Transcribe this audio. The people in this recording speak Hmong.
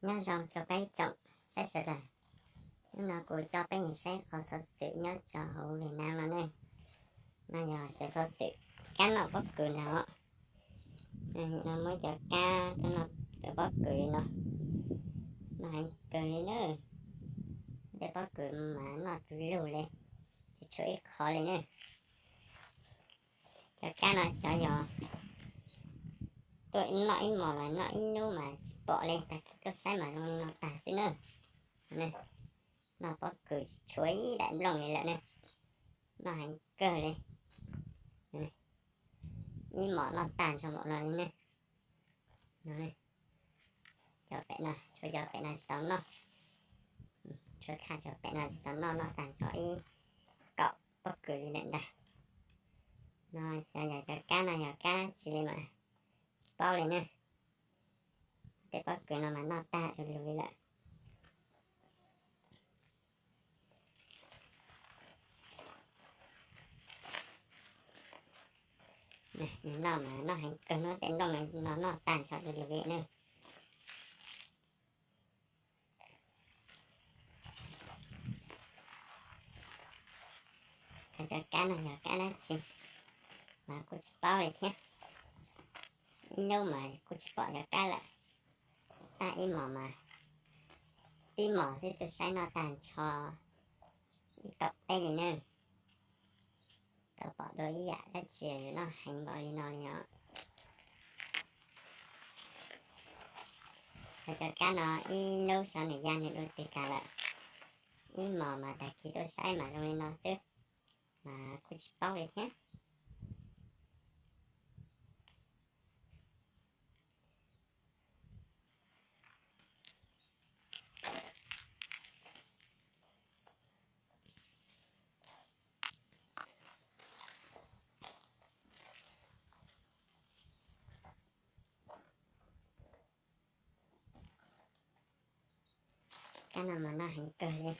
Nyob zoo rau peb tsoom saib sawv daws. Hnub no kuv coj peb mus saib qhov xov xwm nyob rau hauv Vietnam no ne. No yog cov xov xwm kab noj pob kws ntag. No muab cov kab tuaj noj cov pob kws no, noj heev kawg li na. Tej pob kws mas noj tu lug li, tsis tshuav ib qho li ne. Cov kab no xyov yog tuaj noj ib hmos mas noj ib hnub mas tsis pom li, tag kis tuaj saib mas zoo li no tag xwb na. Noj pob kws tsis tshuav ib daim nplooj li lawm ne. Noj heev kawg li. Ib hmos noj tag nrho npaum no li ne. Cov pem no, tshuav cov pem no tsis tau noj. Tshuav thaj cov pem no tsis tau noj, noj tag nrho ib kaum pob kws li lawm ntag. No xyov yog cov kab no yog kab tsi li mas tsis paub li na. Tej pob kws no mas noj tag du lug li lawm. Nws noj mas noj heev kawg, noj tej nplooj no noj tag nrho du lug li na. Cov kab no yog kab dab tsi mas kuj tsis paub li thiab. Ib hnub mas kuj tsis pom cov kab lawm. Tag ib hmos mas, tib hmos xwb twb saib noj tag nrho ib kaum teb li na. Tau pom dua ib yam dab tsi yuav noj heev npaum li no li os. Cov kab no ib hnub xyov nws ya nws dua twg tas lawm. Ib hmos mas tag kis tuaj saib mas zoo li no xwb, mas kuj tsis paub li thiab. Kab no mas noj heev kawg li.